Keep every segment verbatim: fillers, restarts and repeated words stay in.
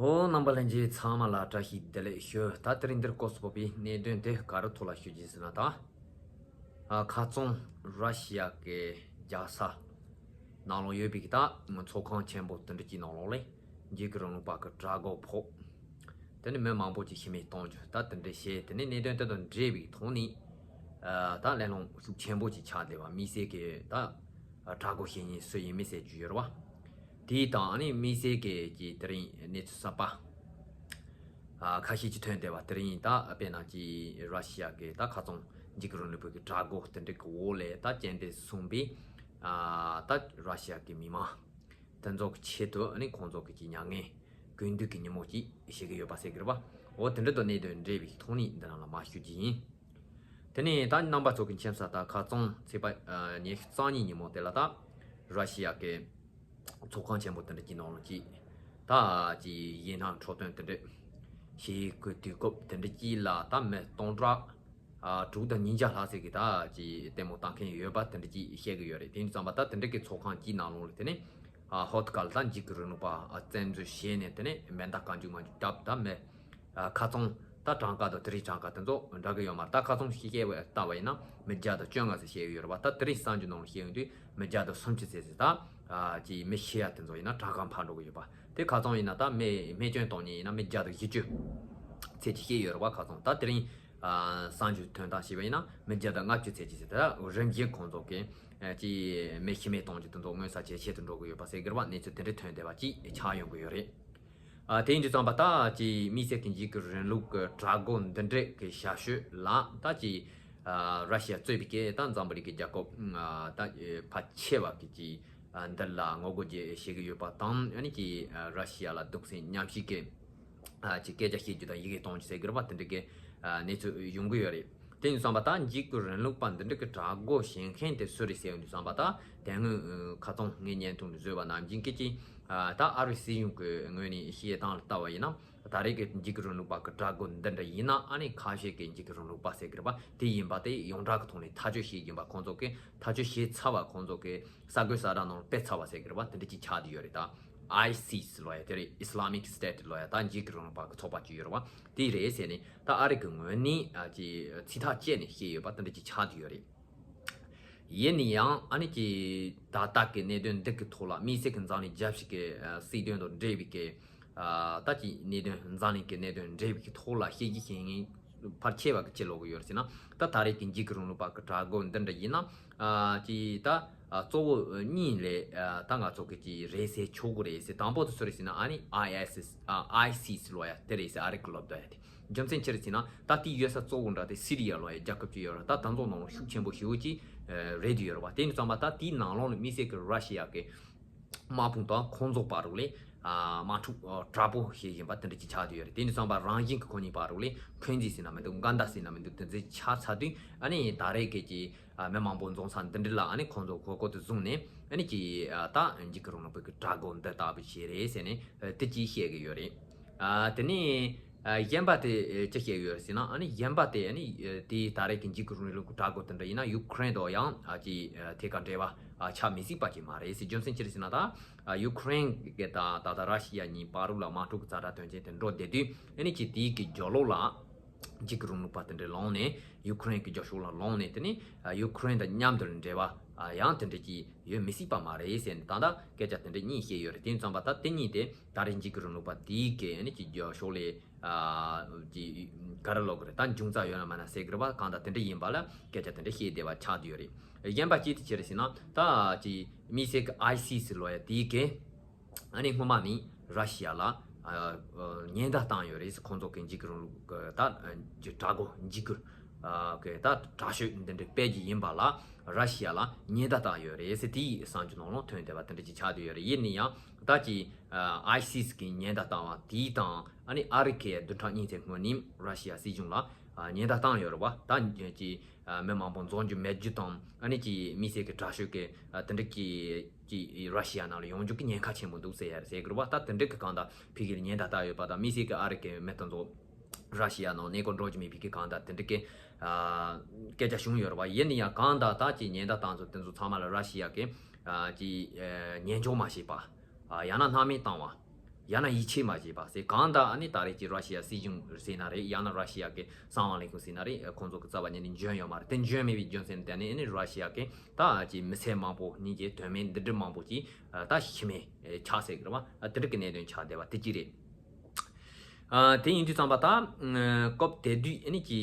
ཨོ། རྣམ་པ་ལྷན་རྒྱས་ཚང་མ་ལ་བཀྲ་ཤིས་བདེ་ལེགས་ཞུ། ད་དེ་རིང་འདིར་སྐོར་སུ་བབས་པའི་གནད་དོན་དེ་ག་རེ་ཐོག་ལ་ཞུ་རྒྱུ་ཟེར་ན། ད་ཨ་ཁ་རྩང་ར་ཤི་ཡ་གི་རྒྱལ་ས་ནང་ལོགས་ཡོད་པའི་ད་ཚོགས་ཁང་ཆེན་པོ་དེ་འདྲ་གྱི་ནང་ལོགས་ལ་འཇིགས་སྐུལ་རིང་ལུགས་པ་གི་དྲག་རྒོལ་ཕོག་དེ་ནི་མི་མང་པོ་ཅིག་ཤི་རྨས་གཏོང་རྒྱུ། ད་དེ་འདྲ་བྱས། དེ་ནི་གནད་དོན་དེ་དང་འབྲེལ་བའི་ཐོག་ནས་ཨ་ད་གླེང་སློང་ཤུགས་ཆེན་པོ་ཅིག་ཆགས་བསྡད་པ། དམིགས་བསལ་གྱི་ད་དྲག་རྒོལ་བྱེད་མཁན་སུ་ཡིན་མིན་ཟེར་རྒྱུ་ཡོད་རེད་བ། དེའི་དང་ཨ་ནི་དམིགས་བསལ་གྱི་ཀྱི་དེ་རིང་གནས་ཚུལ་གསར་པ་ཨ་ཁ་ཤས་ཅིག་ཐོན་བསྡད་པ། དེ་རིང་ད་དཔེར་ན་ཀྱི་ར་ཤི་ཡ་གི་ད་ཁ་རྩང་འཇིགས་སྐུལ་རིང་ལུགས་པའི་གི་དྲག་རྒོལ་དེ་འདྲ་གི་འོག་ལས་ད་རྐྱེན་འདས་སོང་པའི་ཨ་ད་ར་ཤི་ཡ་གི་མི་མང་དེ་ཚོ་གི་ཆེད་དུ་ཨ་ནི་ཁོང་ཚོ་གི་ཀྱི་མྱ་ངན་གུས་འདུད་ཀྱི་ཉིན་མོ་ཅིག་བྱེད་ཀྱི་ཡོད་པ་ཟེར་གི་རེད་བ། འོ་དེ་འདྲ་དང་གནད་དོན་འབྲེལ་བའི་ཐོག་ནས་འདི་རང་ལ་མར་ཞུ་རྒྱུ་ཡིན། དེ་ནས་ད་རྣམ་པ་ཚོ་གི་མཁྱེན་གསལ་ལྟར་ཁ་རྩང་ཚེས་པ་ཨ་ཉི་ཤུ་རྩ་གཉིས་ཉིན་མོ་དེ་ལ་ད་ར་ཤི་ཡ་གི་ཚོགས་ཁང་ཆེན་པོ་དེ་འདྲ་གྱི་ནང་ལ་ཅིག་ད་ཅིག་ཡིན་ན་འཕྲོག་དོན་དེ་འདྲ་བྱེད་དགོས་དུས་སྐབས་དེ་འདྲ་ཅིག་ལ་ད་མི་སྟོང་ཕྲག་ཨ་དྲུག་དང་ཉིས་བརྒྱ་ལྷག་ཙམ་གྱི་ད་ཅིག་ལྟད་མོ་ལྟ་མཁན་ཡོད་པ་དེ་འདྲ་ཅིག་བཤད་གི་ཡོད་རེད། དེ་ཡིན་ཙང་པ་ད་དེ་འདྲ་གི་ཚོགས་ཁང་གི་ནང་ལོགས་ལ་དེ་ནས་ཨ་ཧོ་ཏི་ཀལ་ད་འཇིགས་སྐུལ་རིང་ལུགས་པ་ཨ་བཙན་འཛུལ་བྱས་ནས་དེ་ནས་མེ་མདའ་རྐང་རྒྱུག་མ་རྒྱུག་བརྒྱབ། ད་མེ་ཨ་ཁ་རྩང་ད་གྲངས་ཀ་དང་དེ་རིང་གྲངས་ཀ་དེ་ཚོ་འདྲ་གི་ཡོད་མ་རེད། ད་ཁ་རྩང་ཞིག་བཤད་པ་ལྟ་བ་ཡིན་ན་མི་བརྒྱ་དང་བཅོ་ལྔ་ཙམ་བཤད་གི་ཡོད་རེད་བ། ད་དེ་རིང་གསར་འགྱུར་ནང་ལ་བཤད་ཡོང་དུས་མི་བརྒྱ་དང་སུམ་ཅུ་ཙམ་ཙམ་ད་ཨ་ཅིག་མི་ཤི་ཡ་དེ་ཚོ་ཡིན་ན་གྲངས་ཀ་འཕར་འགྲོ་གི་ཡོད་པ། དེ་ཁ་རྩང་ཡིན་ན་ད་མི་རྨས་སྐྱོན་གཏོང་མཁན་ཡིན་ན་མི་བརྒྱ་དང་བཞི་བཅུ་ཚད་ཅིག་བཤད་ཡོད་རེད་བ། ཁ་རྩང་ད་དེ་རིང་ཨ་གསར་འགྱུར་ཐོན་སྟངས་བྱས་པ་ཡིན་ན་མི་བརྒྱ་དང་ལྔ་བཅུ་ཚད་ཅིག་ཟེར། ད་རིམ་བཞིན་ཁོང་ཚོ་གི་ཨ་ཅིག་མི་ཤི་རྨས་གཏོང་རྒྱུ་དེ་ཚོ་མངོན་གསལ་ཇེ་ཆེ་དུ་འགྲོ་གི་ཡོད་པ་ཟེར་གི་རེད་བ། གནས་ཚུལ་དེ་འདྲ་ཐོན་བསྡད་པ་ཅིག་ཆགས་ཡོང་གི་ཡོད་རེད། ཨ་དེ་ཡིན་དུས་ཙམ་པ་ད་ཅིག་དམིགས་བསལ་གྱི་འཇིགས་སྐུལ་རིང་ལུགས་ཀྱི་དྲག་རྒོལ་འདི་འདྲས་ཀྱི་ཞབས་ཞུ་ལ་ད་ཅིག་ཨ་ར་ཤི་ཡ་གཙོས་པའི་གི་ད་འཛམ་བུ་གླིང་གི་རྒྱལ་ཁབ་ཨ་ད་ཕལ་ཆེ་བ་གི་ཅིག་ཨ་འདི་ལ་ངོ་རྒོལ་བྱེད་བྱེད་ཀྱི་ཡོད་པ་དང་། ཨ་ནི་ཅིག་ཨ་ར་ཤི་ཡ་ལ་གདུང་སེམས་མཉམ་སྐྱེད་ཀྱི་ཨ་ཅིག་སྐད་ཆ་བཤད་རྒྱུ་དང་ཡི་གེ་གཏོང་རྒྱུ་ཟེར་གི་རེད་བ། དེ་འདྲ་གི་ཨ་གནས་ཚུལ་ཡོང་གི་ཡོད་རེད། དེ་ཡིན་དུས་ཙམ་པ་ད་འཇིགས་སྐུལ་རིང་ལུགས་པ་འདི་འདྲ་གི་དྲག་རྒོལ་བྱེད་མཁན་དེ་སུ་རེད་ཟེར་ཡོང་དུས་ཙམ་པ་ད་དེ་སྔོན་ཁ་རྩང་ངའི་བརྙན་ཐུང་ནས་བཟོས་པ་ནང་བཞིན་གི་ཅིག་ཨ་ད་ཨ་རིའི་སྲིད་གཞུང་གི་ངོས་ནས་བཤད་སྟངས་ལ་ལྟ་བ་ཡིན་ན། ད་རེས་ཀྱི་འཇིགས་སྐུལ་རིང་ལུགས་པ་གི་དྲག་རྒོལ་འདི་འདྲ་ཡིན་ན། ཨ་ནི་ཁ་ཤས་ཀྱི་འཇིགས་སྐུལ་རིང་ལུགས་པ་ཟེར་གི་རེད་པ། དེ་ཡིན་པ་དེ་ཡོངས་གྲགས་ཀྱི་ཐོག་ནས་ཐག་གཅོད་བྱེད་ཀྱིན་པ། ཁོང་ཚོ་གིས་ཐག་གཅོད་བྱས་ཚར་བ། ཁོང་ཚོ་གིས་གསར་འགོད་གསལ་བསྒྲགས་ནང་སྤེལ་ཚར་བ་ཟེར་གི་རེད་པ། དེ་འདྲ་ཅིག་ཆགས་བསྡད་ཡོད་རེད། ད་ཨའི་སིས་ལབ་ཡ་དེ་རེད། Islamic State ལབ་ཡ་ད་འཇིགས་སྐུལ་རིང་ལུགས་པ་གི་ཚོགས་པ་ཅིག་ཡོད་རེད་པ། དེ་རེད་ཟེར་ནས་ད་ཨ་རི་གི་ངོས་ནས་ཨ་ཅིག་ཚིག་ཐག་བཅད་ནས་བཤད་ཡོད་པ་དེ་འདྲ་ཅིག་ཆགས་བསྡད་ཡོད་རེད། ཡིན་ན་ཡང་ཨ་ནི་ཀྱི་ད་ལྟ་གི་གནད་དོན་འདི་གི་ཐོག་ལ་དམིགས་བསལ་གྱི་འཛམ་གླིང་རྒྱལ་སྤྱི་གི་ཨ་སྲིད་དོན་དང་འབྲེལ་བའི་གི་ཨ་ད་ཀྱི་གནད་དོན། འཛམ་གླིང་གི་གནད་དོན་འབྲེལ་བའི་གི་ཐོག་ལ་བཤད་རྒྱུ་བཤད་མཁན་ཕལ་ཆེ་བ་གི་ཅི་ལབ་གི་ཡོད་རེད་ཟེར་ན། ད་ད་རེས་ཀྱི་འཇིགས་སྐུལ་རིང་ལུགས་པ་གི་དྲག་རྒོལ་འདི་འདྲ་ཡིན་ན་ཨ་ཀྱི་ད་ཨ་གཙོ་བོ་གཉིས་ལས་ཨ་ད་ང་ཚོ་གི་ཀྱི་རེད་ཟེར་ཆོག་གི་རེད་ཟེར། དང་པོ་དེ་སུ་རེད་ཟེར་ན་ཨ་ནི་ཨའི་ཨེ་སི་ཨ་ཨའི་སིས་ལབ་ཡ་དེ་རེད་ཟེར། ཨ་རི་གི་ལབ་བསྡད་ཡ་དེ། རྒྱུ་མཚན་ཅི་རེད་ཟེར་ན། ད་དེའི་ཡོད་ས་གཙོ་བོ་འདྲ་དེ་སི་རི་ཡ་ལབ་ཡ་རྒྱལ་ཁབ་ཅིག་ཡོད་རེད། ད་དེ་ཚོ་ནང་ལ་ཤུགས་ཆེན་པོ་ཞེ་པོ་ཅིག་ཨ་རེད་དུ་ཡོད་རེད་བ། དེ་ཡིན་དུས་ཙམ་པ་ད་དེའི་ནང་ལོགས་ལ་དམིགས་བསལ་གྱི་ར་ཤི་ཡ་གི་དམག་དཔུང་དང་ཁོང་ཚོ་བར་ལ་ཨ་དམག་འཁྲུག་ཨ་དྲག་པོ་བྱེད་བཞིན་པ་དེ་འདྲ་ཅིག་ཆགས་བསྡད་ཡོད་རེད། དེ་ཡིན་དུས་ཙམ་པ་རང་བཞིན་གྱི་ཁོ་གཉིས་བར་ལ་འཁོན་འཛིན་ཟེར་ན་མི་འདུག་འགལ་ཟླ་ཟེར་ན་མི་འདུག་དེ་ཚོ་ཆགས་ཚར་དུས། ཨ་ནི་ད་རེས་ཀྱི་ཀྱི་ཨ་མི་མང་པོ་འཛོམས་ས་འདི་འདྲ་ལ་ཨ་ནི་ཁོང་ཚོ་གོ་སྐབས་དེ་བཟུང་ནས། ཨ་ནི་ཀྱི་ཨ་ད་འཇིགས་སྐུལ་རིང་ལུགས་པའི་གི་དྲག་རྒོལ་འདི་ལྟ་བུ་བྱས་རེད་ཟེར་ནས་ཨ་དེ་ཅིག་བཤད་གི་ཡོད་རེད། ཨ་དེ་ནས་ཨ་གཞན་པ་དེ་ཨ་ཅི་བཤད་ཡོད་རེད་ཟེར་ན། ཨ་ནི་གཞན་པ་དེ་ཨ་ནི་ཨ་དེ་ད་རེས་ཀྱི་འཇིགས་སྐུལ་རིང་ལུགས་ཀྱི་དྲག་རྒོལ་དེ་འདྲ་ཡིན་ན་ཡུ་ཁུ་རེན་དང་ཡང་ཨ་ཅི་ཨ་ཐད་ཀར་འབྲེལ་བ་ཨ་ཆགས་མི་སྲིད་པ་ཅིག་མ་རེད་ཟེར། རྒྱུ་མཚན་ཅི་རེད་ཟེར་ན། ད་ཨ་ཡུ་ཁུ་རེན་གྱི་ད་ད་ད་ར་ཤི་ཡ་གཉིས་བར་ལ་དམག་འཁྲུག་གི་ཛ་དྲག་དོན་རྐྱེན་དེ་འགྲོ་བསྡད་དུས། ཨ་ནི་ཀྱི་དེའི་གི་རྒྱབ་ལོགས་ལ་འཇིགས་སྐུལ་རིང་ལུགས་པ་དེ་འདྲ་ལངས་ནས། ཡུ་ཁུ་རེན་གྱི་རྒྱབ་ཕྱོགས་ལ་ལངས་ནས། དེ་ནས་ཨ་ཡུ་ཁུ་རེན་དང་མཉམ་དུ་འབྲེལ་བ་ཨ་ཡང་དེ་འདྲ་ཅིག་ཡོད་མི་སྲིད་པ་མ་རེད་ཟེར་ནས་ད་ལྟ་སྐད་ཆ་དེ་འདྲ་གཉིས་བཤད་ཡོད་རེད། དེ་ཡིན་དུས་ཙམ་པ་ད་དེ་གཉིས་དེ་ད་རེས་འཇིགས་སྐུལ་རིང་ལུགས་པ་དེའི་གི་ཨ་ནི་ཀྱི་རྒྱབ་ཕྱོགས་ལ་ཨ་ཀྱི་ག་རེ་ལབ་དགོས་རེད། ད་འབྱུང་རྩ་ཡོད་ན་མེད་ན་ཟེར་གི་རེད་བ། གང་ལྟར་དེ་འདྲ་ཡིན་པ་ལ་སྐད་ཆ་དེ་འདྲ་བཤད་བསྡད་པ་ཆགས་བསྡད་ཡོད་རེད། གཞན་པ་གཅིག་དེ་ཅི་རེད་ཟེར་ན། ད་ཀྱི་དམིགས་བསལ་གྱི་ཨའི་སིས་ལབ་ཡ་དེའི་གི་ཨ་ནི་སྔོན་མ་ནས་ར་ཤི་ཡ་ལ་ཨ་ཨ་ཉེན་བརྡ་བཏང་ཡོད་རེད། ཁོང་ཚོ་གི་འཇིགས་སྐུལ་རིང་ལུགས་ཀྱི་ད་ཨ་ཀྱི་དྲག་རྒོལ་འཇིགས་སྐུལ་ཨ་གི་ད་དྲག་ཤོས་འདི་འདྲ་སྤེལ་རྒྱུ་ཡིན་པ་ལ་ར་ཤི་ཡ་ལ་ཉེན་བརྡ་བཏང་ཡོད་རེད་ཟེར། དེའི་གསར་འགྱུར་ནང་ལ་ཐོན་བསྡད་པ་དེ་འདྲ་ཅིག་ཆགས་བསྡད་ཡོད་རེད། ཡིན་ན་ཡང་ད་ཀྱི་ཨ་ཨའི་སིས་གི་ཉེན་བརྡ་བཏང་བ་དེའི་དང་ཨ་ནི་ཨ་རི་གི་བདུན་ཕྲག་གཉིས་ཙམ་སྔོན་ནས་ར་ཤི་ཡ་སྲིད་གཞུང་ལ་ཨ་ཉེན་བརྡ་བཏང་ཡོད་རེད་བ། ད་ཀྱི་ཨ་མི་མང་པོ་འཛོམས་རྒྱུ་མེད་རྒྱུ་དང་། ཨ་ནི་ཀྱི་དམིགས་བསལ་གྱི་དྲག་ཤོས་ཀྱི་ཨ་དེ་འདྲ་ཀྱི་ཀྱི་ར་ཤི་ཡ་ནང་ལ་ཡོང་རྒྱུ་གི་ཉེན་ཁ་ཆེན་པོ་འདུག་ཟེར་ཡ་ཟེར་གི་རེད་བ། ད་དེ་འདྲ་གི་གང་ལྟར་ཕ་གི་ལ་ཉེན་བརྡ་བཏང་ཡོད་པ་དང་། དམིགས་བསལ་གྱི་ཨ་རི་གི་མི་དེ་ཚོ་ར་ཤི་ཡ་ནང་གནས་སྐོར་འགྲོ་རྒྱུ་མེད་པའི་གི་གང་ལྟར་དེ་འདྲ་གི་ཨ་སྐད་ཆ་བྱུང་ཡོད་རེད་བ། ཡིན་ན་ཡང་གང་ལྟར་ད་ཀྱི་ཉེན་བརྡ་བཏང་ཚོ་དེ་ཚོ་ཚང་མ་ལ་ར་ཤི་ཡ་གི་ཨ་ཀྱི་ཨ་ཉན་འཇོག་མ་བྱས་པ། ཨ་ཡང་ན་སྣང་མེད་བཏང་བ། ཡང་ན་ཡིད་ཆེས་མ་བྱས་པ་ཟེར། གང་ལྟར་ཨ་ནི་ད་རེས་ཀྱི་ར་ཤི་ཡ་སྲིད་གཞུང་ཟེར་ན་རེད། ཡང་ན་ར་ཤི་ཡ་གི་གསང་བ་ལས་ཁུངས་ཟེར་ན་རེད། ཁོང་ཚོ་གི་རྩ་བ་ཉིད་ནས་འཇོན་ཡོད་མ་རེད། དེ་འཇོན་མེད་པའི་རྒྱུ་མཚན་དེ་ནི་ཨ་ནི་ར་ཤི་ཡ་གི་ད་ཀྱི་མི་སེར་མང་པོ་གཉིས་ཀྱི་དོན་མེད་འདི་འདྲ་མང་པོ་ཅིག་ད་ཤི་རྨས་ཆགས་ཟེར་གི་རེད་བ། དེ་འདྲ་གི་གནད་དོན་ཆགས་བསྡད་པ་དེ་གཅིག་རེད། ཨ། དེ་ཡིན་དུས་ཙམ་པ་ད་སྐབས་དེ་དུས་ཨ་ནི་ཀྱི་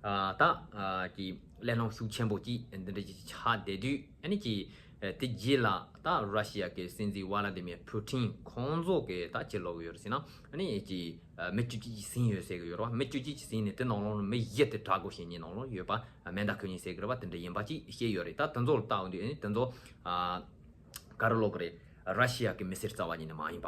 ཨ། ད་ཨ། ཀྱི་གླེང་སློང་ཤུགས་ཆེན་པོ་ཅིག་འདི་འདྲ་ཅིག་ཆགས་བསྡད་དུས་ཨ་ནི་ཀྱི་ཨ། དེ་རྗེས་ལ་ད་ར་ཤི་ཡ་གི་སྲིད་འཛིན་ཝ་ལ་དི་མིར་ཕུ་ཊིན་ཁོང་ཚོ་གི་ད་ཅི་ལབ་ཀྱི་ཡོད་རེད་ཟེར་ན། ཨ་ནི་ཀྱི་ཨ། མི་བཅུ་གཅིག་ཅིག་ཟིན་ཡོད་ཟེར་གི་ཡོད་རེད་བ། མི་བཅུ་གཅིག་ཅིག་ཟིན་ནས་དེ་ནང་ལོགས་ནས་མི་བཞི་དེ་དྲག་རྒོལ་བྱེད་མཁན་ནང་ལོགས་ཡོད་པ། མེ་མདའ་ཁུར་མཁན་ཟེར་གི་རེད་བ། དེ་འདྲ་ཡིན་པ་ཅིག་བཤད་ཡོད་རེད། ད་དེ་ཚོ་ལ་ལྟ་འོང་དུས་ཨ་ནི་དེ་ཚོ་ཨ། ག་རེ་ལབ་ཀྱི་རེད། ར་ཤི་ཡ་གི་མི་སེར་རྩ་བ་ཉིད་ནས་མ་ཡིན་པ་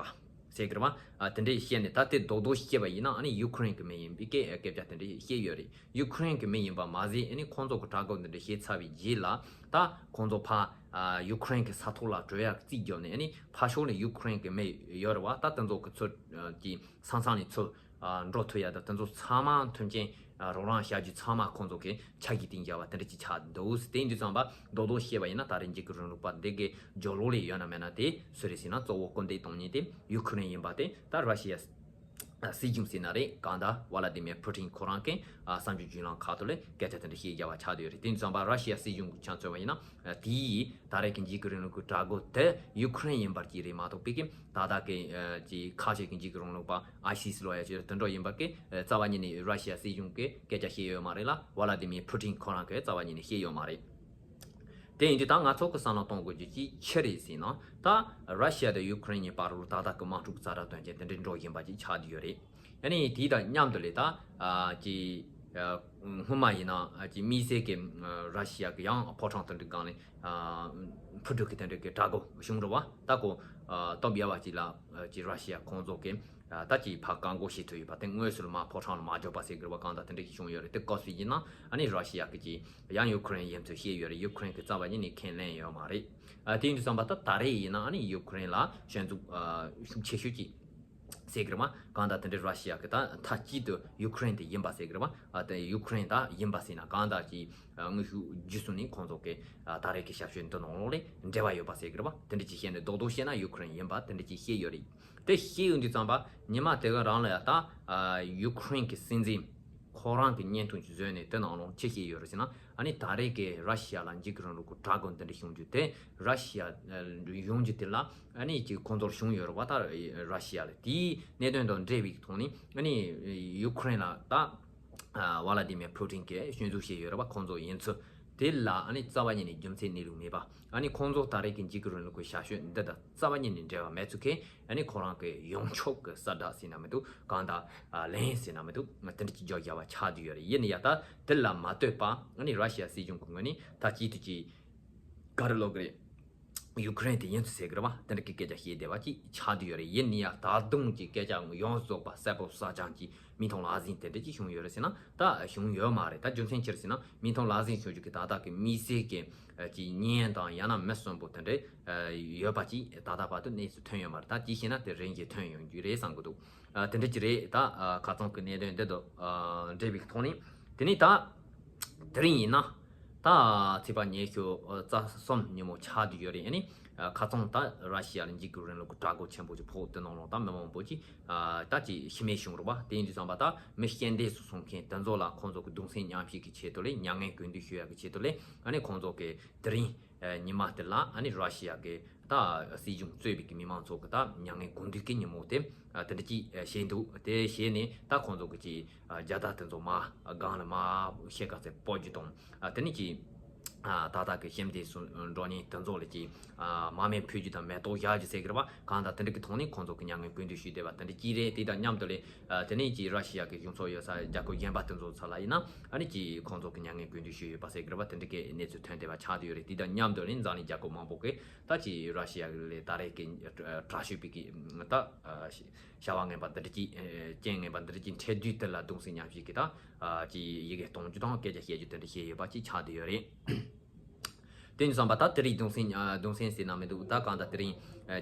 ཟེར་གི་རེད་བ། ཨ། དེ་འདྲས་བཤད་ནས་ད་དེ་རྡོག་རྡོག་བཤད་པ་ཡིན་ན་ཨ་ནི་ཡུ་ཁུ་རེན་གི་མི་ཡིན་པའི་སྐད་སྐད་ཆ་དེ་འདྲས་བཤད་ཡོད་རེད། ཡུ་ཁུ་རེན་གི་མི་ཡིན་པ་མ་ཟད་ཨ་ནི་ཁོང་ཚོ་གི་དྲག་རྒོལ་འདི་འདྲས་བྱས་ཚར་བའི་རྗེས་ལ་ད་ཁོང་ཚོ་ཕར་ཨ། ཡུ་ཁུ་རེན་གི་ས་ཐོག་ལ་བྲོས་ཡག་རྩིས་བརྒྱབ་ནས་ཨ་ནི་ཕར་ཕྱོགས་ནས་ཡུ་ཁུ་རེན་གི་མི་ཡོད་རེད་བ། ད་དེ་ཚོ་གི་ཚུར་ཨ། གི་ས་མཚམས་ནས་ཚུར་ཨ། འགྲོ་ཐུབ་ཡ་དང་དེ་ཚོ་ཚང་མ་མཐུན་རྐྱེན་ཨ། རོགས་རམ་བྱ་རྒྱུ་ཚང་མ་ཁོང་ཚོ་གི་ཆ་གི་སྟེང་བཞག་པ་དེ་འདྲ་ཅིག་ཆགས་འདུག་དེ་ཡིན་དུས་ཙམ་པ་རྡོག་རྡོག་བཤད་པ་ཡིན་ན་ད་རེས་འཇིགས་སྐུལ་རིང་ལུགས་པ་འདི་གི་སྦྱོར་ཀློག་ལས་ཡོད་ན་མེད་ན་དེ་སུ་རེད་ཟེར་ན་གཙོ་བོ་སྐུལ་འདེད་གཏོང་མཁན་དེ་ཡུ་ཁུ་རེན་ཡིན་པ་དེ་ད་ར་ཤི་ཡ་སྲིད་གཞུང་ཟེར་ན་རེད། གང་ལྟར་ཝ་ལ་དི་མིར་ཕུ་ཊིན་ཁོ་རང་གི་ཨ། གསར་འགྱུར་བརྒྱུད་ལམ་ཁག་ཏུ་ལས་སྐད་ཆ་དེ་འདྲ་བཤད་བཞག་པ་ཆགས་བསྡད་ཡོད་རེད། དེ་ཡིན་དུས་ཙམ་པ་ར་ཤི་ཡ་སྲིད་གཞུང་གི་ཆ་མཚོན་པ་ཡིན་ན་དེའི་ད་རེས་ཀྱི་འཇིགས་སྐུལ་རིང་ལུགས་ཀྱི་དྲག་རྒོལ་དེ་ཡུ་ཁུ་རེན་ཡིན་པར་གྱིས་རེད་མ་གཏོགས་པའི་གི་ད་ལྟ་གི་ཨ། ཀྱི་ཁ་ཤས་ཀྱི་འཇིགས་སྐུལ་རིང་ལུགས་པ་ཨའི་སི་ལབ་ཡ་ཅིག་དེ་འདྲ་ཡིན་པ་གི་རྩ་བ་ཉིད་ནས་ར་ཤི་ཡ་སྲིད་གཞུང་གི་སྐད་ཆ་བཤད་ཡོད་མ་རེད་ལ། ཝ་ལ་དི་མིར་ཕུ་ཊིན་ཁོ་རང་གི་རྩ་བ་ཉིད་ནས་བཤད་ཡོད་མ་རེད། དེ་ཡིན་དུས་ད་ང་ཚོ་གི་བསམ་བློ་གཏོང་དགོས་རྒྱུ་ཅིག་ཆི་རེད་ཟེར་ན། ད་ར་ཤི་ཡ་དང་ཡུ་ཁུ་རེན་གཉིས་བར་ལ་ད་ལྟ་གི་དམག་འཁྲུག་ཛ་དྲག་དོན་རྐྱེན་དེ་འདྲའི་འགྲོ་བཞིན་པ་ཅིག་ཆགས་བསྡད་ཡོད་རེད། ཡ་ནི་དེ་དང་མཉམ་དུ་ལས་ད་ཨ། ཀྱི་ཨ། སྔོན་མ་ཡིན་ན་ཨ། ཀྱི་དམིགས་བསལ་གྱི་ཨ། ར་ཤི་ཡ་གི་ཡང་ཕོ་བྲང་དེ་འདྲའི་སྒང་ནས་ཨ། འཕུར་གྲུ་གི་དེ་འདྲའི་གི་དྲག་རྒོལ་བྱུང་རེད་བ། ད་ཁོ་ཨ། སྟོབས་ཡག་པ་ཅིག་ལ་ཨ། ཀྱི་ར་ཤི་ཡ་ཁོང་ཚོ་གི་ཨ། ད་ཀྱི་ཕར་བཀག་འགོག་བྱེད་ཐུབ་ཡོད་པ་དེ། དངོས་སུ་ལ་མར་ཕོ་བྲང་ལ་མ་འཇོག་པ་ཟེར་དགོས་པ་གང་ལྟར་དེ་འདྲ་ཞིག་བྱུང་ཡོད་རེད། དེ་སྐབས་སུ་ཡིན་ན་ཨ་ནི་ར་ཤི་ཡ་གི་ཀྱི་ཡང་ཡུ་ཁུ་རེན་ཡིན་ཚུལ་བཤད་ཡོད་རེད། ཡུ་ཁུ་རེན་གི་རྩ་བ་ཉིད་ནས་ཁས་ལེན་ཡོད་མ་རེད། ཨ། དེ་ཡིན་དུས་ཙམ་པ་ད་ད་རེས་ཡིན་ན་ཨ་ནི་ཡུ་ཁུ་རེན་ལ་ཞན་འཛུགས་ཨ། ཤུགས་ཆེ་ཤོས་ཀྱི་ཟེར་གི་རེད་མ། གང་ལྟར་དེ་འདྲའི་ར་ཤི་ཡ་གི་ད་མཐའ་གཅིག་ཏུ་ཡུ་ཁུ་རེན་དེ་ཡིན་པ་ཟེར་གི་རེད་མ། ཨ། དེ་ཡུ་ཁུ་རེན་ད་ཡིན་པ་ཟེར་ན་གང་ལྟར་གྱི་ཨ། དངོས་ཤུགས་བརྒྱུད་གསུམ་ནས་ཁོང་ཚོ་གི་ཨ། ད་རེས་ཀྱི་ཞབས་ཞུ་འདི་ནང་ལོགས་ལས་འབྲེལ་བ་ཡོད་པ་ཟེར་གི་རེད་པ། དེ་འདྲ་ཅིག་བཤད་ནས་རྡོག་རྡོག་བཤད་ན་ཡུ་ཁུ་རེན་ཡིན་པ་དེ་འདྲ་ཅིག་བཤད་ཡོད་རེད། དེ་བཤད་ཡོང་དུས་ཙམ་པ་ཉི་མ་དེ་ག་རང་ལ་ཡ་ད་ཨ། ཡུ་ཁུ་རེན་གྱི་སྲིད་འཛིན་ཁོ་རང་གི་བརྙན་ཐུང་ཅིག་བཟོས་ནས་དེ་ནང་ལོགས་ཅི་བཤད་ཡོད་རེད་ཟེར་ན། ཨ་ནི་ད་རེས་ཀྱི་ར་ཤི་ཡ་ལ་འཇིགས་སྐུལ་རིང་ལུགས་ཀྱི་དྲག་རྒོལ་འདི་འདྲ་བྱུང་རྒྱུ་དེ་ར་ཤི་ཡ་ཡོང་རྒྱུ་དེ་ལ་ཨ་ནི་ཅིག་ཁོང་ཚོར་བྱུང་ཡོད་རེད་བ། ད་ར་ཤི་ཡ་ལ་དེའི་གནད་དོན་དང་འབྲེལ་བའི་ཐོག་ནས་ཨ་ནི་ཡུ་ཁུ་རེན་ལ་ད་ཝ་ལ་དི་མིར་ཕུ་ཊིན་གྱིས་ཞུ་གཏུག་བྱས་ཡོད་རེད་བ། ཁོང་ཚོ་ཡིན་ཚུལ་དེ་ལ་ཨ་ནི་རྩ་བ་ཉིད་ནས་རྒྱུ་མཚན་གནས་ལུགས་མེད་པ། ཨ་ནི་ཁོང་ཚོ་ད་རེས་ཀྱི་འཇིགས་སྐུལ་རིང་ལུགས་ཀྱི་ཞབས་ཞུ་འདི་དང་རྩ་བ་ཉིད་ནས་འབྲེལ་བ་མེད་ཚུལ་གྱིས་ཨ་ནི་ཁོ་རང་གི་ཡོངས་ཁྱབ་ཀྱི་གསལ་བསྒྲགས་ཟེར་ན་མི་འདུག་གང་ལྟར་ལན་ཟེར་ན་མི་འདུག་དེ་འདྲ་ཅིག་རྒྱག་བཞག་པ་ཆགས་བསྡད་ཡོད་རེད། ཡིན་ན་ཡང་ད་དེ་ལ་མ་ལྟོས་པ་ཨ་ནི་ར་ཤི་ཡ་སྲིད་གཞུང་གི་ངོས་ནས་ད་ཅིག་ཏུ་ཅིག་ག་རེ་ལབ་དགོས་རེད། ཡུ་ཁུ་རེན་དེ་ཡིན་ཚུལ་ཟེར་གི་རེད་བ། དེ་འདྲ་གི་སྐད་ཆ་བཤད་བསྡད་པ་ཅིག་ཆགས་བསྡད་ཡོད་རེད། ཡིན་ན་ཡང་ད་དུང་ཅིག་སྐད་ཆ་ཡོངས་རྫོགས་པ་གསལ་པོ་གསལ་རྐྱང་ཅིག་མིག་མཐོང་ལག་ཟིན་དེ་འདྲ་ཅིག་བྱུང་ཡོད་རེད་ཟེར་ན་ད་བྱུང་ཡོད་མ་རེད། ད་རྒྱུ་མཚན་ཅི་རེད་ཟེར་ན་མིག་མཐོང་ལག་ཟིན་བྱུང་རྒྱུ་གི་ད་ལྟ་གི་དམིགས་བསལ་གྱི་ཅིག་བརྙན་དང་ཡང་ན་མི་གསོན་པོ་དེ་འདྲ་ཡོད་པ་ཅིག་ད་ལྟ་བར་དུ་གནས་ཚུལ་ཐོན་ཡོད་མ་རེད། ད་ཅིག་བཤད་ན་དེ་རིང་གི་ཐོན་ཡོང་རྒྱུ་རེད་བསམ་གི་འདུག་ཨ། དེ་འདྲ་ཅིག་རེད། ད་ཨ། ཁ་སང་གི་གནད་དོན་འདི་དང་ཨ། འབྲེལ་བའི་ཐོག་ནས་དེ་ནས་ད་དེ་རིང་ཡིན་ན་ད་ཚེས་པ་ཉི་ཤུ་རྩ་གསུམ་ཉིན་མོ་ཆགས་བསྡད་ཡོད་རེད། ཨ་ནི་ཨ། ཁ་སང་ད་ར་ཤི་ཡ་ལ་འཇིགས་སྐུལ་རིང་ལུགས་ཀྱི་དྲག་རྒོལ་ཆེན་པོ་ཅིག་ཕོག་དེ་ནང་ལོགས་ད་མི་མང་པོ་ཅིག་ཨ། ད་ཅིག་ཤི་རྨས་བྱུང་རེད་བ། དེ་ཡིན་དུས་ཙམ་པ་ད་མི་རྐྱེན་འདས་སུ་སོང་མཁན་དེ་ཚོ་ལ་ཁོང་ཚོ་གི་གདུང་སེམས་མཉམ་སྐྱེད་ཀྱི་ཆེད་དུ་ལས་མྱ་ངན་གུས་འདུད་ཞུ་ཡག་གི་ཆེད་དུ་ལས་ཨ་ནི་ཁོང་ཚོ་གི་དེ་རིང་ཨ། ཉི་མ་དེ་ལ་ཨ་ནི་ར་ཤི་ཡ་གི་ད་སྲིད་གཞུང་གཙོས་པའི་གི་མི་མང་ཚོ་གི་ད་མྱ་ངན་གུས་འདུད་ཀྱི་ཉིན་མོ་དེ་ཨ། དེ་འདྲ་ཅིག་ཨ། བྱས་འདུག་དེ་བྱས་ནས་ད་ཁོང་ཚོ་གི་ཅིག་ཨ། རྒྱལ་དར་དེ་ཚོ་མར་སྒང་ལ་མར་ཤེལ་དཀར་རྩེ་སྤོ་རྒྱུ་དང་། ཨ། དེ་ནས་ཅིག་ཨ། ད་ལྟ་གི་ཤེལ་དམ་སྲུང་མགྲོན་གཉེར་དེ་ཚོ་ལ་ཅིག་ཨ། མར་མེ་ཕུལ་རྒྱུ་དང་མེ་ཏོག་བཞག་རྒྱུ་ཟེར་གི་རེད་བ། གང་ལྟར་དེ་འདྲ་གི་ཐོག་ནས་ཁོང་ཚོ་གི་མྱ་ངན་གུས་འདུད་ཞུས་བསྡད་པ་དེ་འདྲ་ཅིག་རེད། དེ་དང་མཉམ་དུ་ལས་ཨ། དེ་ནས་ཅིག་ར་ཤི་ཡ་གི་གཞུང་ཚབ་ཡོད་ས་རྒྱལ་ཁབ་གཞན་པ་དེ་ཚོ་ས་ལ་ཡིན་ན་ཨ་ནི་ཅིག་ཁོང་ཚོ་གི་མྱ་ངན་གུས་འདུད་ཞུས་ཡོད་པ་ཟེར་གི་རེད་བ། དེ་འདྲ་གི་གནས་ཚུལ་ཐོན་བསྡད་པ་ཆགས་བསྡད་ཡོད་རེད། དེ་དང་མཉམ་དུ་ལས་འཛམ་གླིང་རྒྱལ་ཁབ་མང་པོ་གིས་ད་ཅིག་ར་ཤི་ཡ་ལ་ད་རེས་ཀྱི་དྲག་ཤུགས་པའི་གི་ད་བྱ་བ་ངན་པ་འདི་འདྲ་ཅིག་རྐྱེན་ངན་པ་འདི་འདྲ་ཅིག་འཕྲད་དུས་དེ་ལ་གདུང་སེམས་མཉམ་སྐྱེད་ཀྱི་ད་ཅིག་ཡི་གེ་གཏོང་རྒྱུ་དང་སྐད་ཆ་བཤད་རྒྱུ་དེ་འདྲ་བཤད་ཡོད་པ་ཅིག་ཆགས་བསྡད་ཡོད་རེད། དེ་ཡིན་དུས་ཙམ་པ་ད་དེ་རིང་གདུང་སེམས་གདུང་སེམས་ཟེར་ན་མི་འདུག་ད་གང་ལྟར་དེ་རིང་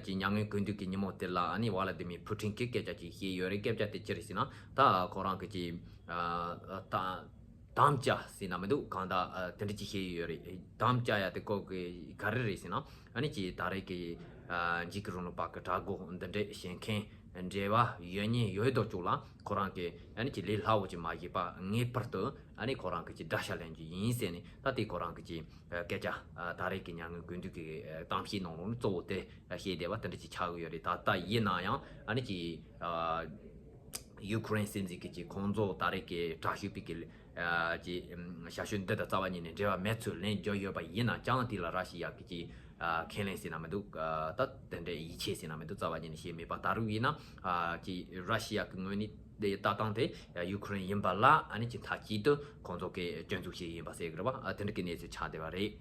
ཅིག་མྱ་ངན་གུས་འདུད་ཀྱི་ཉིན་མོ་དེ་ལ་ཨ་ནི་ཝ་ལ་དི་མིར་ཕུ་ཊིན་གྱིས་སྐད་ཆ་ཅིག་བཤད་ཡོད་རེད། སྐད་ཆ་དེ་ཅི་རེད་ཟེར་ན་ད་ཁོ་རང་གི་ཅིག་ད་དམ་བཅའ་ཟེར་ན་མི་འདུག་གང་ལྟར་ཨ། དེ་འདྲ་ཅིག་བཤད་ཡོད་རེད། དམ་བཅའ་ཡ་དེ་ཁོ་གི་ག་རེ་རེད་ཟེར་ན་ཨ་ནི་ཅིག་ད་རེས་ཀྱི་ འཇིགས་སྐུལ་རིང་ལུགས་པ་གི་དྲག་རྒོལ་འདི་འདྲས་བྱེད་མཁན་འབྲེལ་བ་ཡོད་མཁན་ཡོད་དོ་ཅོག་ལ་ཁོ་རང་གི་ཨ་ནི་ཀྱི་ལས་སླ་བོ་ཅིག་མ་བྱས་པ་ངེས་པར་དུ་ཨ་ནི་ཁོ་རང་གི་ཀྱི་དགྲ་ཤ་ལེན་རྒྱུ་ཡིན་ཟེར་ནས། ད་དེ་ཁོ་རང་གི་ཀྱི་སྐད་ཆ་ད་རེས་ཀྱི་མྱ་ངན་གུས་འདུད་ཀྱི་གཏམ་བཤད་ནང་ལོགས་ནས་གཙོ་བོ་དེ་བཤད་བསྡད་པ་དེ་འདྲ་ཅིག་ཆགས་ཀྱི་ཡོད་རེད། ད་ལྟ་ཡིན་ན་ཡང་ཨ་ནི་ཀྱི་ཡུ་ཁུ་རེན་སྲིད་འཛིན་གྱི་ཀྱི་ཁོང་ཚོ་ད་རེས་ཀྱི་དྲག་ཤོས་པའི་ཀྱི་ཨ་ཀྱི་ཞབས་ཞུ་འདི་དང་རྩ་བ་ཉིད་ནས་འབྲེལ་བ་མེད་ཚུལ་ལན་བརྒྱབ་ཡོད་པ་ཡིན་ན་ཀྱང་དེ་ལ་ར་ཤི་ཡ་གི་ཀྱི་ཨ་ཁས་ལེན་ཟེར་ན་མི་འདུག་ཨ་ད་དེ་འདྲའི་ཡིད་ཆེས་ཟེར་ན་མི་འདུག་རྩ་བ་ཉིད་ནས་བྱས་མེད་པ། ད་རུང་ཡིན་ན་ཨ་ཀྱི་ར་ཤི་ཡ་གི་ངོས་ནས་དེ་ལྟ་སྟངས་དེ་ཡུ་ཁུ་རེན་ཡིན་པ་ལ་ཨ་ནི་ཀྱི་མཐའ་གཅིག་ཏུ་ཁོང་ཚོ་གི་སྐྱོན་འཛུགས་བྱས་ཡིན་པ་ཟེར་གི་རེད་བ། ཨ་དེ་འདྲ་གི་གནས་ཚུལ་ཆགས་བསྡད་པ་རེད།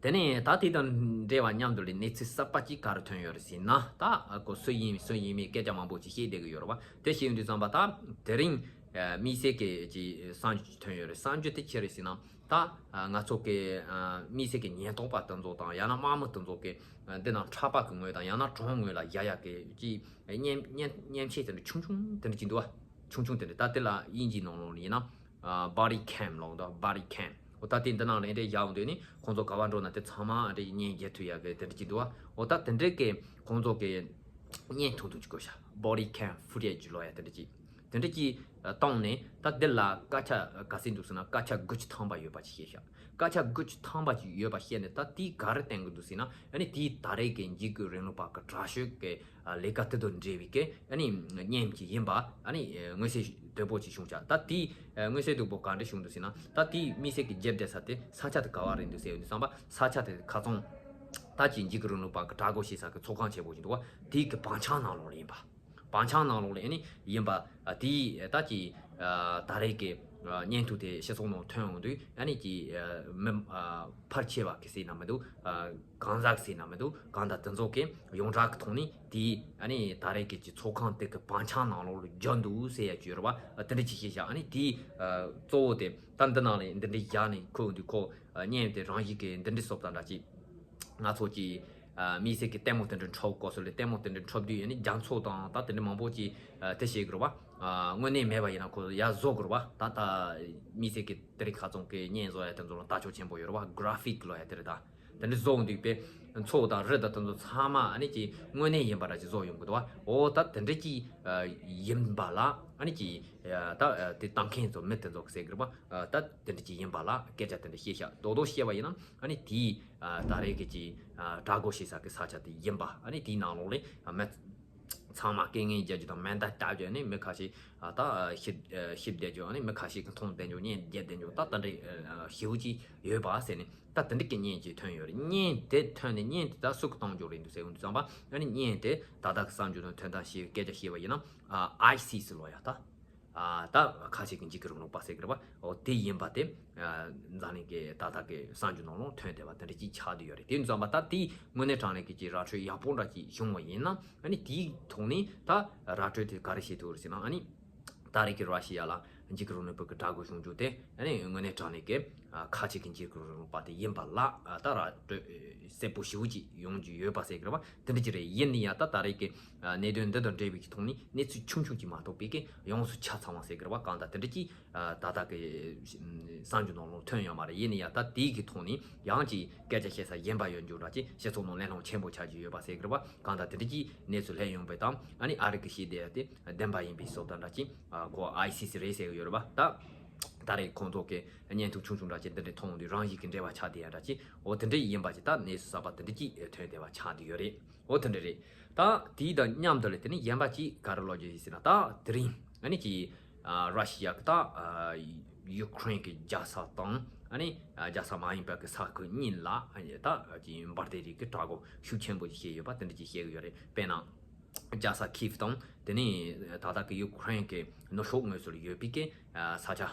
དེ་ནས་ད་དེ་དང་འབྲེལ་བ་མཉམ་དུ་ལས་གནས་ཚུལ་གསར་པ་གཅིག་ག་རེ་ཐོན་ཡོད་རེད་ཟེར་ན། ད་ཨ་ཁོ་སུ་ཡིན་སུ་ཡིན་མིན་སྐད་ཆ་མང་པོ་ཅིག་བཤད་བསྡད་ཀྱི་ཡོད་རེད་བ། དེ་བཤད་ཡོང་དུས་ཙམ་པ་ད་དེ་རིང་ཨ་དམིགས་བསལ་གྱི་ཅིག་གསར་འགྱུར་ཅིག་ཐོན་ཡོད་རེད། གསར་འགྱུར་དེ་ཅི་རེད་ཟེར་ན། ད་ཨ་ང་ཚོ་གི་ཨ་དམིགས་བསལ་གྱི་ཉེན་རྟོག་པ་དེ་ཚོ་དང་ཡང་ན་དམག་མི་དེ་ཚོ་གི་ཨ་འདི་ནང་ཁྲག་པ་གི་ངོས་དང་ཡང་ན་གྲོང་ངོས་ལ་བཞག་ཡག་གི་ཅིག་མཉེན་མཉེན་མཉེན་ཆས་དེ་འདྲ་ཆུང་ཆུང་དེ་འདྲ་ཅིག་འདུག་བ། ཆུང་ཆུང་དེ་འདྲ། ད་དེ་ལ་དབྱིན་ཇིའི་ནང་ལོགས་ལ་ཡིན་ན་ཨ་body cam ལབ་འདུག body cam། འོ་ད་དེ་འདི་ནང་ལ་འདྲ་བཞག་འོང་དུས་ནི་ཁོང་ཚོ་ག་བ་འགྲོ་ན་དེ་ཚང་མ་འདྲ་བརྙན་རྒྱག་ཐུབ་ཡག་གི་དེ་འདྲ་ཅིག་འདུག་བ། འོ་ད་དེ་འདྲའི་གི་ཁོང་ཚོ་གི་བརྙན་ཐུང་ཐུང་ཅིག་བཀོད་ཤག body cam footage ལབ་ཡག་དེ་འདྲ་ཅིག་དེ་འདྲ་ཅིག་བཏང་ནས་ད་འདི་ལ་སྐད་ཆ་ག་ཚོད་འདུག་ཟེར་ན། སྐད་ཆ་དགུ་བཅུ་ཐམ་པ་ཡོད་པ་ཅིག་བཤད་ཤག་སྐད་ཆ་དགུ་བཅུ་ཐམ་པ་ཅིག་ཡོད་པ་བཤད་ནས་ད་དེས་ག་རེ་བསྟན་གི་འདུག་ཟེར་ན། ཨ་ནི་དེས་ད་རེས་ཀྱི་འཇིགས་སྐུལ་རིང་ལུགས་པ་གི་དྲག་ཤོས་ཀྱི་ཨ་ལས་ཀ་དེ་དང་འབྲེལ་བའི་གི་ཨ་ནི་བརྙན་ཅིག་ཡིན་པ་ཨ་ནི་མངོན་གསལ་དོད་པོ་ཅིག་བྱུང་ཤག་ད་དེས་མངོན་གསལ་དོད་པོ་ག་འདྲ་བྱུང་འདུག་ཟེར་ན། ད་དེས་དམིགས་བསལ་གྱི་རྒྱབ་བསྡད་ས་དེ་ས་ཆ་དེ་ག་བ་རེད་འདུག་ཟེར་ཡོང་དུས་ཙམ་པ། ས་ཆ་དེ་ཁ་ཚང་ད་ཅིག་འཇིགས་སྐུལ་རིང་ལུགས་པ་གི་དྲག་རྒོལ་བྱེད་ས་གི་ཚོགས་ཁང་ཆེན་པོ་ཅིག་འདུག་བ། དེའི་གི་བང་ཆེན་ནང་ལོགས་ལ་ཡིན་པ། བང་ཆེན་ནང་ལོགས་ལ་ཨ་ནི་ཡིན་པ། ཨ་དེའི་ད་ཅི་ཨ་ད་རེས་ཀྱི་ཨ་བརྙན་ཐུང་དེ་སྤྱི་ཚོགས་ནང་ཐོན་འོང་དུས་ཨ་ནི་ཅི་ཨ་མི་ཨ་ཕལ་ཆེ་བ་གི་ཟེར་ན་མི་འདུག་ཨ་གང་ཟག་ཟེར་ན་མི་འདུག་གང་ལྟར་དེ་ཚོ་གི་ཡོངས་གྲགས་ཀྱི་ཐོག་ནས་དེའི་ཨ་ནི་ད་རེས་ཀྱི་ཅི་ཚོགས་ཁང་དེ་གི་བང་ཆེན་ནང་ལོགས་ལ་འཇོག་འདུག་ཟེར་ཡ་ཅིག་ཡོད་རེད་བ། ཨ་དེ་འདྲ་ཅིག་བཤད་བཞག་ཨ་ནི་དེའི་ཨ་གཙོ་བོ་དེ་ད་འདི་ནང་ལ་འདི་འདྲ་བཞག་ནས་ཁོ་འདུག་ཁོ་ཨ་བརྙན་དེ་རང་བཞིན་གྱི་འདི་འདྲ་སོབ་དང་འདྲ་ཅིག་ང་ཚོ་གི་ཨ་དམིགས་བསལ་གྱི་ལྟད་མོ་དེ་འདྲ་འཁྲབ་དགོས་སོ་ལས། ལྟད་མོ་དེ་འདྲ་འཁྲབ་དུས་ཡིན་ནི་རྒྱ་མཚོ་དང་ད་དེ་འདྲ་མང་པོ་ཅིག་ཨ་དེ་བྱེད་དགོས་རེད་བ། ཨ་དངོས་གནས་མེད་པ་ཡིན་ན་ཁོ་ཡར་བཟོ་དགོས་རེད་བ། ད་ད་དམིགས་བསལ་གྱི་དེ་རིང་ཁ་ཚང་གི་བརྙན་བཟོ་ཡ་དེ་ཚོ་ལ་ལྟ་ཕྱོགས་ཆེན་པོ་ཡོད་རེད་བ། གྷ་ར་ཕིག་ལབ་ཡ་དེ་རེད། ད་དེ་འདྲ་བཟོ་འོང་དུས་དཔེ་མཚོ་དང་རི་དང་དེ་ཚོ་ཚང་མ་ཨ་ནི་ཅིག་དངོས་གནས་ཡིན་པ་འདྲ་ཅིག་བཟོ་ཡོང་གི་འདུག་བ། འོ་ད་དེ་འདྲ་ཅིག་ཨ་ཡིན་པ་ལ་ཨ་ནི་ཅིག་ཨ་ད་ཨ་དེ་ལྟ་མཁན་ཚོ་མི་དེ་ཚོ་གི་ཟེར་གི་རེད་བ། ཨ་ད་དེ་འདྲ་ཅིག་ཡིན་པ་ལ་སྐད་ཆ་དེ་འདྲ་བཤད་ཤག་རྡོག་རྡོག་བཤད་པ་ཡིན་ན། ཨ་ནི་དེའི་ཨ་ད་རེས་ཀྱི་ཅིག་ཨ་དྲག་རྒོལ་བྱེད་ས་གི་ས་ཆ་དེ་ཡིན་པ། ཨ་ནི་དེའི་ནང་ལོགས་ལ་ཨ་མི་ཚང་མ་རྐྱེན་ངན་རྒྱག་རྒྱུ་དང་མེ་མདའ་བཏགས་རྒྱུ། ཨ་ནི་མི་ཁ་ཤས་ཨ་ད་ཤི་ཤི་བསྡད་རྒྱུ། ཨ་ནི་མི་ཁ་ཤས་ཀྱིས་མཐོང་བསྡད་རྒྱུ། བརྙན་བརྒྱབ་བསྡད་རྒྱུ། ད་ད་འདྲའི་ཨ་ཞེ་པོ་ཅིག་ཡོད་པ་ཟེར་ནས་ད་དེ་འདྲ་གི་བརྙན་ཅིག་ཐོན་ཡོད་རེད། བརྙན་དེ་ཐོན་ནས་བརྙན་དེ་ད་སུ་གིས་བཏང་རྒྱུ་རེད་འདུག་ཟེར་འོང་དུས་ཙམ་པ། ཨ་ནི་བརྙན་དེ་ད་ལྟ་གི་གསར་འགྱུར་ནང་ཐོན་སྟངས་ཤིག་སྐད་ཆ་བཤད་པ་ཡིན་ན། ཨ་ཨའི་སི་སི་ལབ་ཡ་ད། ཨ་ད་ཁ་ཤས་ཀྱིས་འཇིགས་སྐུལ་རིང་ལུགས་པ་ཟེར་གི་རེད་བ། འོ་དེ་ཡིན་པ་དེ་ཨ་འཛམ་གླིང་གི་ད་ལྟ་གི་གསར་འགྱུར་ནང་ལོགས་ཐོན་བསྡད་པ་དེ་འདྲ་ཅིག་ཆགས་བསྡད་ཡོད་རེད། དེ་ཡིན་ཙམ་པ་ད་དེའི་དངོས་གནས་དྲང་གནས་ཀྱི་ཅིག་ར་སྤྲོད་ཡག་པོ་འདྲ་ཅིག་བྱུང་བ་ཡིན་ན། ཨ་ནི་དེའི་ཐོག་ནས་ད་ར་སྤྲོད་དེ་ག་རེ་བྱེད་ཐུབ་རེད་ཟེར་ན། ཨ་ནི་ད་རེས་ཀྱི་ར་ཤི་ཡ་ལ་འཇིགས་སྐུལ་རིང་ལུགས་པ་གི་དྲག་རྒོལ་བྱུང་རྒྱུ་དེ་ཨ་ནི་དངོས་གནས་དྲང་གནས་ཀྱི་ཨ་ཁ་ཅིག་གི་འཇིགས་སྐུལ་རིང་ལུགས་པ་དེ་ཡིན་པ་ལ་ཨ་ད་ར་སྤྲོད་གསལ་པོ་ཞེ་པོ་ཅིག་ཡོང་རྒྱུ་ཡོད་པ་ཟེར་གི་རེད་བ། དེ་འདྲ་ཅིག་རེད། ཡིན་ན་ཡང་ད་ད་རེས་ཀྱི་ཨ་གནད་དོན་འདི་དང་འབྲེལ་བའི་གི་ཐོག་ནས་གནས་ཚུལ་ཆུང་ཆུང་ཅིག་མ་གཏོགས་པའི་གི་ཡོངས་སུ་ཆ་ཚང་བ་ཟེར་གི་རེད་བ། གང་ལྟར་དེ་འདྲ་ཅིག་ཨ་ད་ལྟ་གི་ཨ་གསར་འགྱུར་ནང་ལོགས་ཐོན་ཡོད་མ་རེད། ཡིན་ན་ཡང་ད་དེའི་གི་ཐོག་ནས་ཡང་ཅིག་སྐད་ཆ་བཤད་ས་གཞན་པ་ཡོད་རྒྱུ་འདྲ་ཅིག་སྤྱི་ཚོགས་ནང་གླེང་སློང་ཆེན་པོ་ཆགས་ཀྱི་ཡོད་པ་ཟེར་གི་རེད་བ། གང་ལྟར་དེ་འདྲ་ཅིག་གནས་ཚུལ་སླེབས་ཡོང་པའི་དང་། ཨ་ནི་ཨ་རི་གི་ཞི་བདེ་དེ་བདེན་པ་ཡིན་པའི་བཟོ་ལྟ་འདྲ་ཅིག་ཨ་ཁོ་ཨའི་སི་སི་རེད་ཟེར་གི་ཡོད་རེད་བ། ད་ད་རེས་ཁོང་ཚོ་གི་བརྙན་ཐུང་ཆུང་ཆུང་འདྲ་ཅིག་འདི་འདྲའི་མཐོང་དུས་རང་བཞིན་གྱི་འབྲེལ་བ་ཆགས་བསྡད་ཡ་འདྲ་ཅིག་འོ་དེ་འདྲ་ཡིན་པ་ཅིག་ད་གནས་ཚུལ་གསར་པ་དེ་འདྲ་ཅིག་ཐོན་བསྡད་པ་ཆགས་བསྡད་ཡོད་རེད། འོ་དེ་འདྲ་རེད། ད་དེའི་དང་མཉམ་དུ་ལ་དེ་ནས་གཞན་པ་ཅིག་ག་རེ་ལབ་རྒྱུ་ཡིན་ཟེར་ན། ད་དེ་རིང་ཨ་ནི་ཅིག་ཨ་ར་ཤི་ཡ་གི་ད་ཨ་ཡུ་ཁུ་རེན་གི་རྒྱལ་ས་དང་ཨ་ནི་ཨ་རྒྱལ་ས་མ་ཡིན་པ་གི་ས་ཁུལ་གཉིས་ལ་ཨ་ནི་ད་ཅིག་འབར་མདེལ་རིགས་ཀྱི་དྲག་རྒོལ་ཤུགས་ཆེན་པོ་ཅིག་བྱས་ཡོད་པ་དེ་འདྲ་ཅིག་བཤད་གི་ཡོད་རེད། དཔེར་ན། རྒྱལ་ས་ཁིབ་དང་དེ་ནས་ད་ལྟ་གི་ཡུ་ཁུ་རེན་གྱི་ནུབ་ཕྱོགས་ངོས་སུ་ཡོད་པའི་གི་ས་ཆ་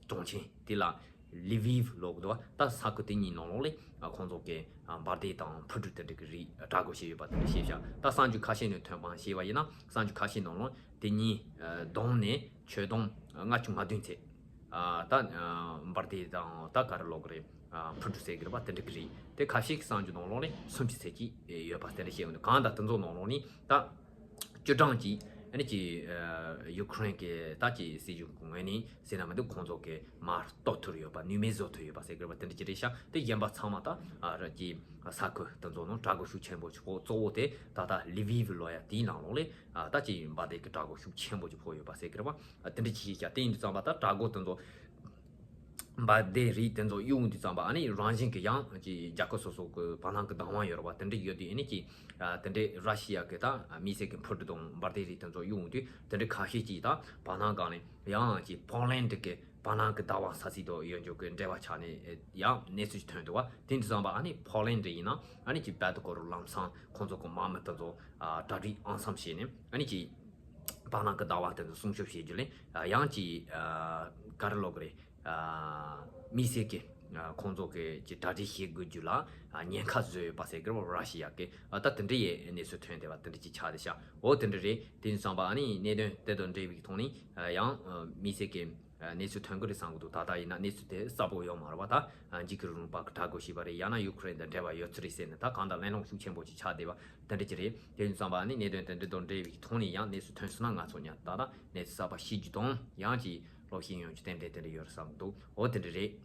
གྲོང་ཆེན་དེ་ལ་ལི་བིབ་ལབ་གི་འདུག་ད་ས་ཁུལ་དེ་གཉིས་ནང་ལོགས་ལ་ཁོང་ཚོ་གི་འབར་མདེལ་དང་འཕུར་གྲུ་དེ་འདྲ་གི་རིགས་དྲག་རྒོལ་བྱས་ཡོད་པ་དེ་འདྲ་བཤད་ཤག་ད་གསར་འགྱུར་ཁ་ཤས་ནས་ཐོན་པ་བཤད་པ་ཡིན་ན། གསར་འགྱུར་ཁ་ཤས་ནང་ལོགས་དེ་གཉིས་བསྡོམས་ནས་ཆོད་དོན་ལྔ་བཅུ་ང་བདུན་ཚད། ཨ་ད་ཨ་འབར་མདེལ་དང་ད་ག་རེ་ལབ་གི་རེད། ཨ་འཕུར་གྲུ་ཟེར་གི་རེད་པ། དེ་འདྲ་གི་རེད། དེ་ཁ་ཤས་ཀྱི་གསར་འགྱུར་ནང་ལོགས་ནས་སུམ་ཅུ་ཚད་ཅིག་ཡོད་པ་དེ་འདྲ་བཤད་ཡོང་དུས། གང་ལྟར་དེ་ཚོ་ནང་ལོགས་ནས་ད་བཅུ་གྲངས་ཀྱི་ ཨ་ནི་ཅིག་ཡུ་ཁུ་རེན་གྱི་ད་ཅིག་སྲིད་གཞུང་གི་ངོས་ནས་ཟེར་ན་མི་འདུག་ཁོང་ཚོ་གི་མར་གཏོར་ཐུབ་ཡོད་པ། ནུས་མེད་བཟོ་ཐུབ་ཡོད་པ་ཟེར་གི་རེད་པ། དེ་འདྲ་ཅིག་རེད་ཤག་དེ་གཞན་པ་ཚང་མ་ད་ཨ་ར་ཅིག་ས་ཁུལ་དེ་ཚོ་ནང་དྲག་རྒོལ་ཤུགས་ཆེན་པོ་ཅིག་ཕོག་གཙོ་བོ་དེ་ད་ལྟ་ལི་བིབ་ལོ་ཡ་དེའི་ནང་ལོགས་ལས་ཨ་ད་ཅིག་འབར་མདེལ་གྱི་དྲག་རྒོལ་ཤུགས་ཆེན་པོ་ཅིག་ཕོག་ཡོད་པ་ཟེར་གི་རེད་པ། ཨ་དེ་འདྲ་ཅིག་ཤག་དེ་ཡིན་དུས་ཙམ་པ་ད་དྲག་རྒོལ་དེ་ཚོ་འབར་མདེལ་རིགས་དེ་ཚོ་གཡུག་དུས་ཙམ་པ་ཨ་ནི་རང་བཞིན་གྱི་ཡང་ཅིག་རྒྱལ་ཁབ་སོ་སོ་གི་བར་སྣང་གི་བདག་དབང་ཡོད་རེད་པ། དེ་འདྲ་ཡོད་དུས་ཨ་ནི་ཅིག་ཨ་དེ་འདྲའི་ར་ཤི་ཡ་གི་ད་མི་སེར་གྱི་འཕུར་གྲུ་དང་འབར་མདེལ་རིགས་དེ་ཚོ་གཡུག་དུས་དེ་འདྲ་ཁ་ཤས་ཅིག་ད་བར་སྣང་སྒང་ནས་ཡང་ཅིག་ཕོ་ལན་ཌི་གི་བར་སྣང་གི་བདག་དབང་ས་ཚིགས་དང་ཡོད་འཇོག་གི་འབྲེལ་བ་ཆགས་ནས་ཡང་གནས་ཚུལ་ཐོན་འདུག་བ། དེ་འདྲ་ཙམ་པ་ཨ་ནི་ཕོ་ལན་ཌི་ཡིན་ན་ཨ་ནི་ཅིག་རྦད་དེ་ཁོ་རང་ལམ་སང་ཁོང་ཚོ་གི་དམག་མི་དེ་ཚོ་ཨ་གྲ་སྒྲིག་ཨང་སང་བྱས་ནས་ཨ་ནི་ཅིག་བར་སྣང་གི་བདག་དབང་དེ་ཚོ་སྲུང་སྐྱོབ་བྱེད་རྒྱུ་ལས་ཡང་ཅིག་ཨ་ག་རེ་ལབ་དགོས་རེད། ཨ་མི་སེར་གྱི་ཨ་ཁོང་ཚོ་གི་ཅིག་གྲ་སྒྲིག་བྱེད་དགོས་རྒྱུ་ལ་ཨ་ཉེན་ཁ་བཟོས་ཡོད་པ་ཟེར་གི་རེད་པ། ར་ཤི་ཡ་གི་ཨ་ད་དེ་འདྲ་ཡི་གནས་ཚུལ་ཐོན་བསྡད་པ་དེ་འདྲ་ཅིག་ཆགས་བསྡད་ཤག་འོ་དེ་འདྲ་རེད། དེ་ཡིན་ཙམ་པ་ཨ་ནི་གནད་དོན་དེ་དང་འབྲེལ་བའི་ཐོག་ནས་ཨ་ཡང་ཨ་མི་སེར་གྱི་ཨ་གནས་ཚུལ་ཐོན་གི་རེད་བསམ་གི་འདུག་ད་ལྟ་ཡིན་ན་གནས་ཚུལ་དེ་གསལ་པོ་ཡོད་མ་རེད་པ། ད་ཨ་འཇིགས་སྐུལ་རིང་ལུགས་པ་གི་དྲག་རྒོལ་བྱས་པ་རེད། ཡང་ན་ཡུ་ཁུ་རེན་དང་འབྲེལ་བ་ཡོད་ཚུལ་རེད་ཟེར་ནས་ད་གང་ལྟར་གླེང་སློང་ཤུགས་ཆེན་པོ་ཅིག་ཆགས་བསྡད་པ་དེ་འདྲ་ཅིག་རེད། དེ་ཡིན་ཙམ་པ་ཨ་ནི་གནད་དོན་དེ་འདྲ་དང་འབྲེལ་བའི་ཐོག་ནས་ཡང་གནས་ཚུལ་ཐོན་སོང་ན་ང་ཚོ་ཡང་ད་ལྟ་གནས་ཚུལ་གསར་པ་ཤེས་རྒྱུ་དང་ཡང་ཅིག་སློབ་ཞན་ཡོང་རྒྱུ་ཏན་ཏན་དེ་འདྲ་ཡོད་རེད་བསམ་གི་འདུག་འོ་དེ་འདྲ་རེད།